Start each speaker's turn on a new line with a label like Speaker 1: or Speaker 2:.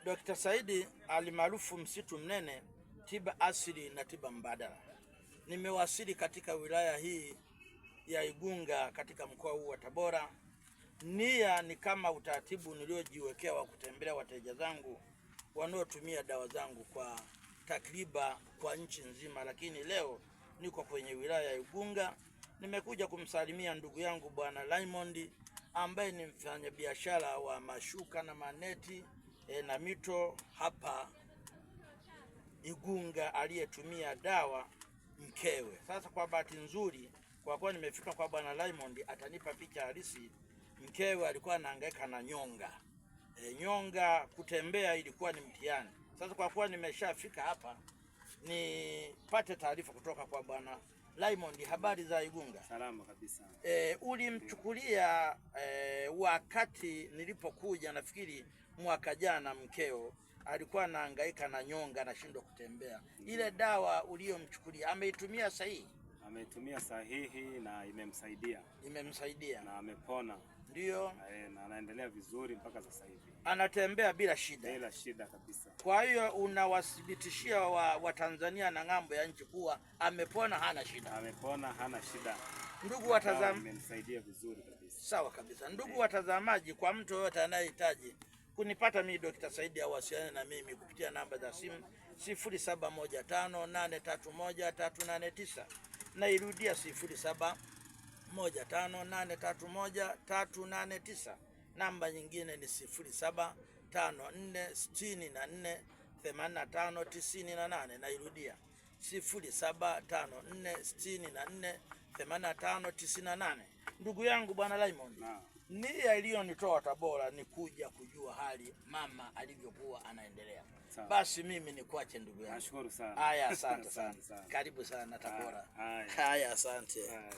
Speaker 1: Dr. Saidi alimaarufu Msitu Mnene, tiba asili na tiba mbadala. Nimewasili katika wilaya hii ya Igunga katika mkoa huu wa Tabora. Nia ni kama utaratibu niliojiwekea wa kutembelea wateja zangu wanaotumia dawa zangu kwa takriba kwa nchi nzima, lakini leo niko kwenye wilaya ya Igunga. Nimekuja kumsalimia ndugu yangu Bwana Raymond ambaye ni mfanyabiashara wa mashuka na maneti na mito hapa Igunga aliyetumia dawa mkewe. Sasa kwa bahati nzuri, kwa kuwa nimefika kwa Bwana Raymond, atanipa picha halisi. Mkewe alikuwa anahangaika na nyonga nyonga, kutembea ilikuwa ni mtihani. Sasa kwa kuwa nimeshafika hapa, nipate taarifa kutoka kwa Bwana Raymond. Habari za Igunga?
Speaker 2: Salama kabisa.
Speaker 1: Ulimchukulia wakati nilipokuja, nafikiri mwaka jana, mkeo alikuwa anahangaika na nyonga, anashindwa kutembea. Ile dawa uliyomchukulia ameitumia sahihi?
Speaker 2: Ametumia sahihi na imemsaidia.
Speaker 1: Imemsaidia
Speaker 2: na amepona.
Speaker 1: Ndiyo.
Speaker 2: Na anaendelea vizuri mpaka sasa hivi.
Speaker 1: Anatembea bila shida.
Speaker 2: Bila shida kabisa.
Speaker 1: Kwa hiyo unawathibitishia wa Tanzania na ng'ambo ya nchi kuwa amepona, hana shida.
Speaker 2: Amepona, hana shida.
Speaker 1: Ndugu watazamaji,
Speaker 2: imemsaidia vizuri kabisa.
Speaker 1: Sawa kabisa. Ndugu watazamaji, kwa mtu yoyote anayehitaji kunipata mimi Dr. Saidi awasiliane na mimi kupitia namba za simu 0715831389. Nairudia 0715831389. Namba nyingine ni 0754648598. Nairudia 0754648598. Ndugu yangu Bwana Raymond, nia iliyonitoa Tabora ni kuja kujua hali mama alivyokuwa anaendelea.
Speaker 2: Sawa.
Speaker 1: Basi mimi nikuache ndugu yangu.
Speaker 2: Nashukuru sana.
Speaker 1: Haya, asante sana.
Speaker 2: Asante sana.
Speaker 1: Karibu sana Tabora.
Speaker 2: Haya.
Speaker 1: Haya, asante.
Speaker 2: Haya.